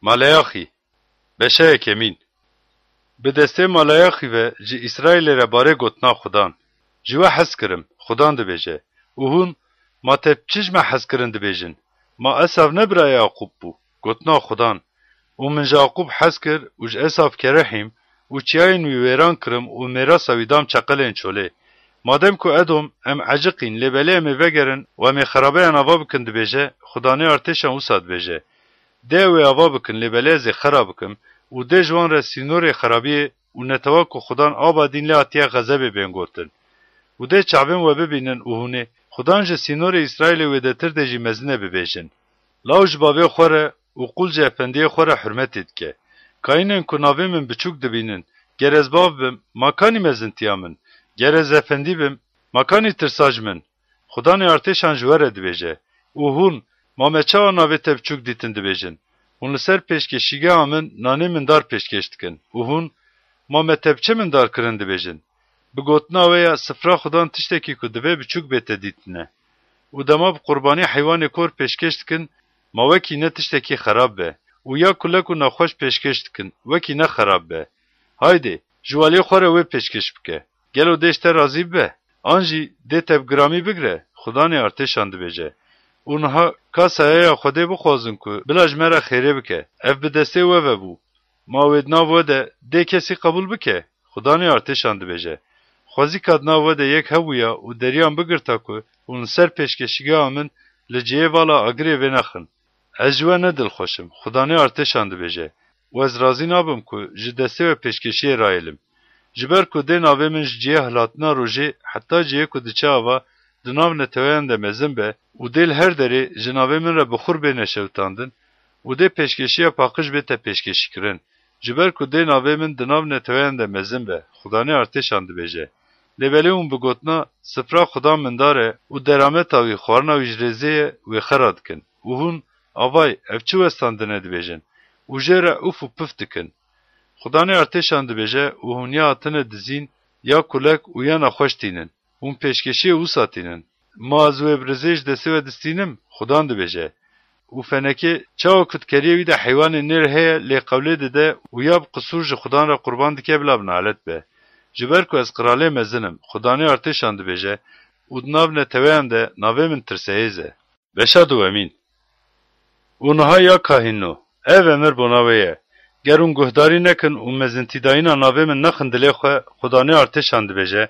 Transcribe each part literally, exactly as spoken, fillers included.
Maleyaxî, beşa yekemîn. Bi destê Maleyaxî ve ji Îsraîlê re barê gotina Xudan. Ji we hez kirim, Xudan dibêje. Û hûn, ma te bi çi ji me hez kirin dibêjin? Ma Esav ne birayê Yaqûb bû? Gotina Xudan. Û min ji Yaqûb hez kir û ji Esav kerihîm û çiyayên wî wêran kirim û mêrasa wî dam çeqelên çolê. Madem ku Edom, em eciqîn, lê belê em ê vegerin û em ê xerabeyan ava bikin dibêje, Xudanê artêşan wisa dibêje. Dê ew ê ava bikin, lê belê ez ê xera bikim û dê ji wan re sînorê xerabiyê û netewa ku Xudan aba dîn lê hatiye xezebê bên gotin. Û dê çavên we bibînin û hûnê, Xudan ji sînorê Îsraîlê wêdetir dê jî mezin e bibêjin. Law ji bavê xwe re û qul ji efendiyê xwe re hurmetê dike. Kayînên ku navê min biçûk dibînin, ger ez bav bim, ma kanî mezintiya min? Ger ez efendî bim, ma kanî tirsa ji min? Xudanê artêşan ji we re dibêje. Û hûn, ma me çawa navê te biçûk dîtin dibêjin? Hûn li ser pêşkêşîgeha min nanê min dar pêşkêş dikin. Û hûn, ma me te bi çi min dar kirin dibêjin? Bi gotina we ya sifra Xudan tiştekî ku divê biçûk bête dîtine. Û dema bi qurbanî heywanê kor pêşkêş dikin, ma wekî ne tiştekî xerab be. Û ya kulek û nexweş pêşkêş dikin, wekî ne xerab be. Haydê, ji welê xwe re wê pêşkêş bike. Gelo dê ji te razî bibe? An jî dê te bi giramî bigire? Xudanê artêşan dibêje. Û niha ka sayeya Xwedê bixwazin ku bila ji me re xêrê bike. Ev bi destê we ve bû. Ma wê di nav we de dê kesî qebûl bike? Xudanê artêşan dibêje. Xwezîka di nav we de yek hebûya û deriyan bigirta ku hûn li ser pêşkêşîgeha min li cihê vala agirê vênexin. Ez ji we ne dilxweş im, Xudanê artêşan dibêje, û ez razî nabim ku ji destê we pêşkêşiyê rayêlim. Ji ber ku dê navê min ji cihê hilatina rojê heta cihê ku diçe ava di nav neteweyan de mezin be û dê li her derê ji navê min re bi xur bêne şewitandin û dê pêşkêşiya paqij bête pêşkêşîkirin. Ji ber ku dê navê min di nav neteweyan de mezin be, Xudanê artêşan dibêje. Lê belê hûn bi gotina, sifra Xudan mindar e û derameta wî, xwarina wî ji rêzê ye, wê xera dikin. Û hûn, avay, ev çi westandine dibêjin? Û jê re ûf û pif dikin. Xudanê artêşan dibêje, û hûn ya hatine dizîn, ya kulek û ya nexweş tînin. Hûn pêşkêşiyê wisa tînin. Ma ez wê bi rizê ji destê we distînim? Xudan dibêje. Û fenekê, çawa ku di keriyê wî de heywanê nêr heye, lê qewlê dide û ya bi qisûr ji Xudan re qurban dike, bila bi nalet be. Ji ber ku ez qiralê mezin im, Xudanê artêşan dibêje, û di nav neteweyan de navê min tirseyêz e. Beşa duwemîn. Û niha ya kahîno, ev emir bona we ye. Ger hûn guhdarî nekin û mezintîdayîna navê min nexin dilê xwe, Xudanê artêşan dibêje,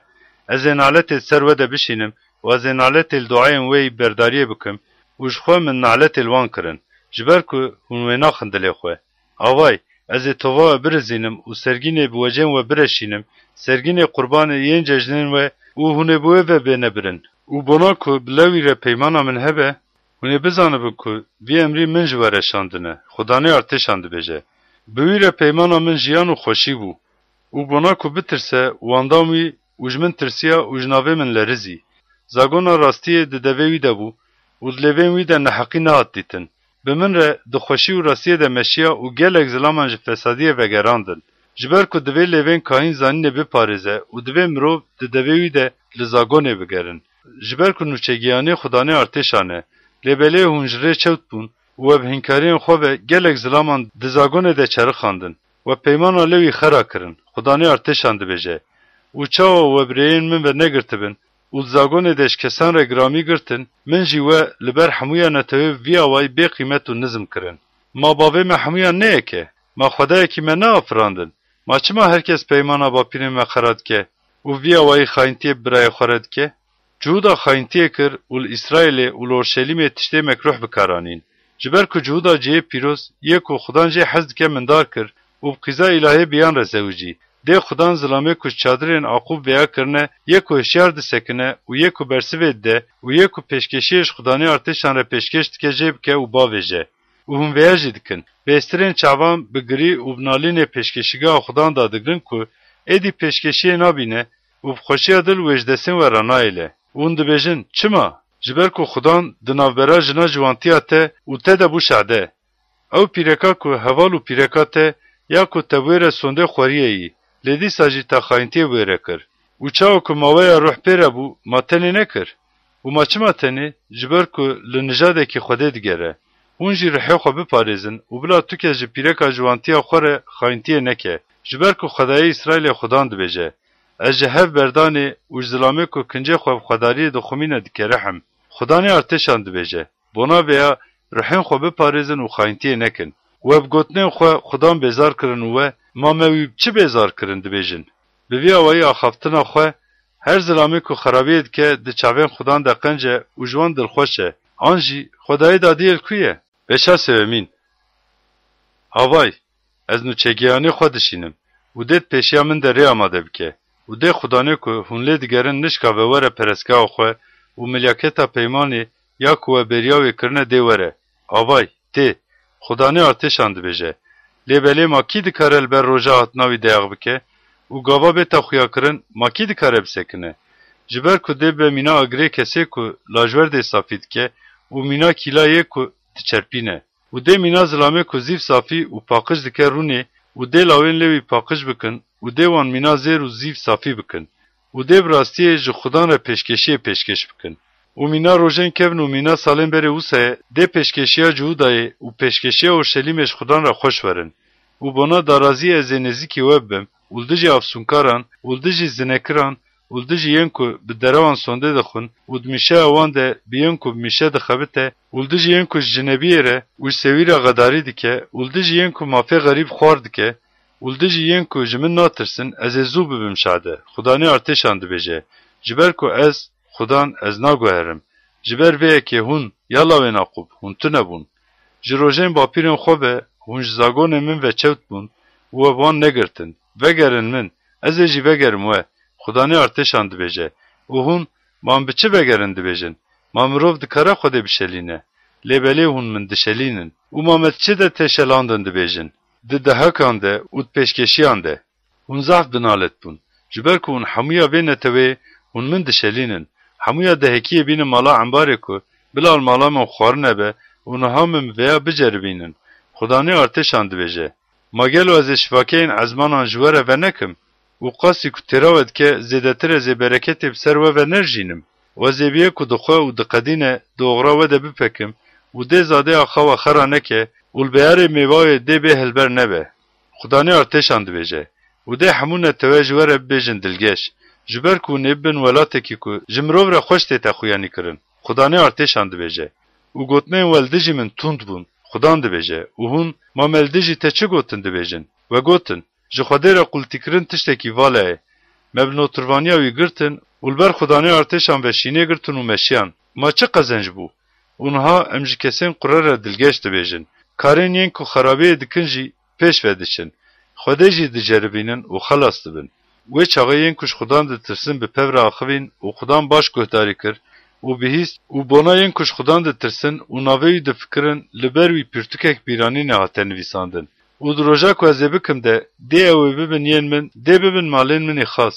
ez ê naletê li ser we de bişînim û ez ê naletê li duayên we yî berdariyê bikim û ji xwe min naletê li wan kirin, ji ber ku hûn wê naxin dilê xwe. Avay, ez ê tova we birizînim û sergînê bi wecên we bireşînim, sergînê qurbanê yên cejnên we û hûn ê bi wê ve bêne birin. Û bona ku bi lewî re peymana min hebe, hûn ê bizanibin ku vî emrî min ji we re şandine, Xudanê artêşan dibêje. Bi wî re peymana min jiyan û xweşî bû. Û bona ku bitirse, wandam wî û ji min tirsiya û ji navê min lerizî. Zagona rastiyê di devê wî de bû û di lêvên wî de neheqî nehat dîtin. Bi min re di xweşî û rastiyê de meşiya û gelek zilaman ji fesadiyê vegerandin. Ji ber ku divê lêvên kahîn zanînê biparêze û divê mirov di devê wî de li zagonê bigerin. Ji ber ku nûçegiyanê Xudanê artêşan e, lê belê hûn ji rê çewt bûn û we bi hînkariyên xwe ve gelek zilaman di zagonê de çerixandin. We peymana lewî xera kirin, Xudanê artêşan dibêje. Û çawa we bi rêyên min ve negirtibin û di zagonê de ji kesan re giramî girtin, min jî we li ber hemûya netewê bi vî awayî bê qîmet û nizm kirin. Ma bavê me hemûyan ne yek e? Ma xwedayekî me neafirandin? Ma çima her kes peymana bapîrên me xera dike û vî awayî xayintiyê bi birayê xwe re dike? Cihûda xayintiyê kir û li Îsraîlê û li Orşelîmê tiştê mekruh bi kar anîn. Ji ber ku Cihûda cihê pîroz yê ku Xudan jê hez dike mindar kir û bi qîza îlahê bi yan re zewicî. Dê Xudan zilamê ku ji çadirên Aqûb vêya kirine, yê ku hişyar disekine û yê ku bersivê dide û yê ku pêşkêşiyê ji Xudanê artêşan re pêşkêş dike jê bike û bavêje. Û hûn vêya jî dikin. Bêstirên çavan bi girî û bi nalînê pêşkêşîgeha Xudan dadigrin ku êdî pêşkêşiyê nabîne û bi xweşiya dil wê ji destên we re nayêle. Û hûn dibêjin, çima? Ji ber ku Xudan di navbera jina ciwantiya te û te de bû şade. Ew pîreka ku heval û pîreka te ya ku te bi wê re sondê xweriyê yî, lê dîsa jî te xayintiyê bi wê re kir. Û çawa ku maweya ruh pê re bû, ma tenê nekir? Û ma çima tenê? Ji ber ku li nijadekî Xwedê digere. Hûn jî rihê xwe biparêzin û bila tu kes ji pîreka ciwantiya xwe re xayintiyê neke. Ji ber ku Xwedayê Îsraîlê Xudan dibêje, Ez ji hev berdanê û ji zilamê ku kincê xwe bi xwedariyê dixumîne dikerihim. Xudanê artêşan dibêje, Bona vêya, rihên xwe biparêzin û xayintiyê nekin. We bi gotinên xwe Xudan bêzar kirin û we, Ma me wî bi çi bêzar kirin? dibêjin. Bi vî awayî axaftina xwe, her zilamê ku xerabiyê dike, di çavên Xudan de qenc e û ji wan dilxweş e. An jî, Xwedayê dadiyê li ku ye? Beşa sêwemîn. Avay, ez nûçegihanê xwe dişînim û dê di pêşiya min de rê amade bike û dê Xudanê ku hûn lê digerin nişka ve were perestgeha xwe û milyaketa peymanê ya ku we bêriya wê kirine dê were. Avay, tê, Xudanê artêşan dibêje. Lê belê ma kî dikare li ber roja hatina wî deyax bike û gava bête xuyakirin ma kî dikare bisekine? Ji ber ku dê bibe mîna agirê kesê ku lajwerdê safî dike û mîna kîla yê ku diçerpîne. Û dê mîna zilamê ku zîv safî û paqij dike rûnê û dê lawên lê wî paqij bikin û dê wan mîna zêr û zîv safî bikin û dê bi rastiyê ji Xudan re pêşkêşiyê pêşkêş bikin. Û mîna rojên kevn û mîna salên berê wisa ye dê pêşkêşiya Cihûdayê û pêşkêşiya Orşelîmê ji Xudan re xweş werin. Û bona daraziyê ez ê nêzîkî we bibim û li dijî afsûnkaran û li dijî zinekiran û li dijî yên ku bi derewan sondê dixwin û di mîşeya wan de bi yên ku bi mîşe dixebite û li dijî yên ku ji cinebiyê re û ji sewî re xedarî dike û li dijî yên ku mafê xerîb xwar dike û li dijî yên ku ji min natirsin, ez ê zû bibim şade, Xudanê artêşan dibêje. Ji ber ku ez, Xudan, ez naguherim. Ji ber vê yekê hûn, ya lawên Aqûb, hûn tune bûn. Ji rojên bapîrên xwe ve hûn ji zagonên min ve çewt bûn û we bi wan negirtin. Vegerin min, ez ê jî vegerim we, Xudanê artêşan dibêje. Û hûn, Ma em bi çi vegerin? dibêjin. Ma mirov dikare Xwedê bişelîne? Lê belê hûn min dişelînin. Û ma me di çi de tê şelandin? dibêjin. Di dehekan de û di pêşkêşiyan de. Hûn zehf bi nalet bûn. Ji ber ku hûn hemûya vê neteweyê hûn min dişelînin. Hemûya dehekiyê bînin mala embarê ku bila li mala min xwarine be û niha min bi vêya biceribînin. Xudanê artêşan dibêje. Ma gelo ez ê şivakeyên ezmanan ji we re venekim? Û qasî ku têra we dike zêdetir ez ê bereketê bi ser we ve nerjînim? Û ez ê bi yê ku dixwe û diqedîne di oxira we de bipekim û dê zadeya xawa xera neke û li beyarê mêvawê dê bê hilber nebe. Xudanê artêşan dibêje. Û dê hemû netewe ji we re bibêjin dilgeş, ji ber ku hûn ê bibin welatekî ku ji mirov re xweş tête xuyanî kirin. Xudanê artêşan dibêje. Û gotinên we li dijî min tund bûn. Xudan dibêje. Û hûn, Ma me li dijî te çi gotin? dibêjin. We gotin, Ji Xwedê re qultîkirin tiştekî vala ye. Me bi notirvaniya wî girtin û li ber Xudanê artêşan ve şînê girtin û me şiyan. Ma çi qezenc bû? Û niha em ji kesên qure re dilgeş dibêjin. Karên yên ku xerabiyê dikin jî pêş ve diçin. Xwedê jî diceribînin û xelas dibin. Wê çaxê yên ku ji Xudan ditirsin bi pev re axivîn û Xudan baş guhdarî kir û bihîst û bona yên ku ji Xudan ditirsin û navê wî difikirin li ber wî pirtûkek bîranînê hate nivîsandin. Û di roja ku ez ê bikim de, dê ew ê bibin yên min, dê bibin malên min ê xas.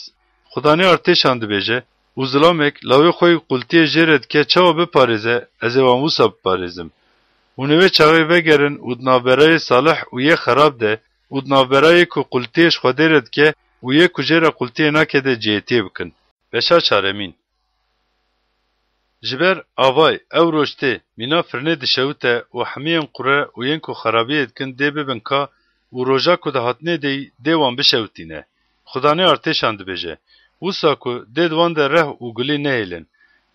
Xudanê artêşan dibêje, û zilamek lawê xwe yî qultiyê jê re dike çawa biparêze, ez ê wan wisa biparêzim. Hûn ê wê çaxê vegerin û di navbera yê salih û yê xerab de û di navbera yê ku qultiyê ji Xwedê re dike û yê ku jê re qultiyê nake de cihêtiyê bikin. Beşa çaremîn. Ji ber avay ew roj tê, mîna firnê dişewite û hemî yên qure û yên ku xerabiyê dikin dê bibin ka û roja ku dihatinê de yî dê wan bişewitîne. Xudanê artêşan dibêje, Wisa ku dê di wan de reh û gulî nehêlin.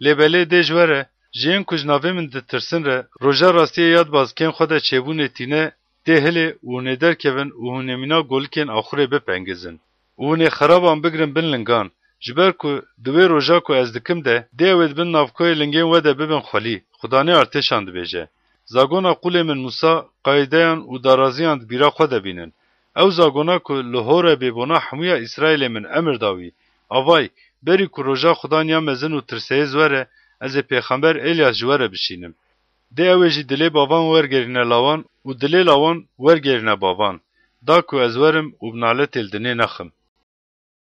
Lê belê dê ji we re, ji yên ku ji navê min ditirsin re, roja rastiyê ya di bazikên xwe de çêbûnê tîne, dê hilê û hûn ê derkevin û hûn ê mîna golikên axurê bipengizin. Û hûn ê xeraban bigrin bin lingan, ji ber ku di wê roja ku ez dikim de, dê ew ê di bin navkoyê lingên we de bibin xwelî, Xudanê artêşan dibêje. Zagona qûlê min Mûsa, qaideyan û daraziyan di bîra xwe de bînin. Ew zagona ku li Horebê bona hemûya Îsraîlê min emir da wî, Avay, berî ku roja Xudan ya mezin û tirseyê ji we re, ez ê pêxember Êlyas ji we re bişînim. Dê ew ê jî dilê bavan wergerîne lawan û dilê lawan wergerîne bavan, da ku ez werim û bi naletê li dinê nexim.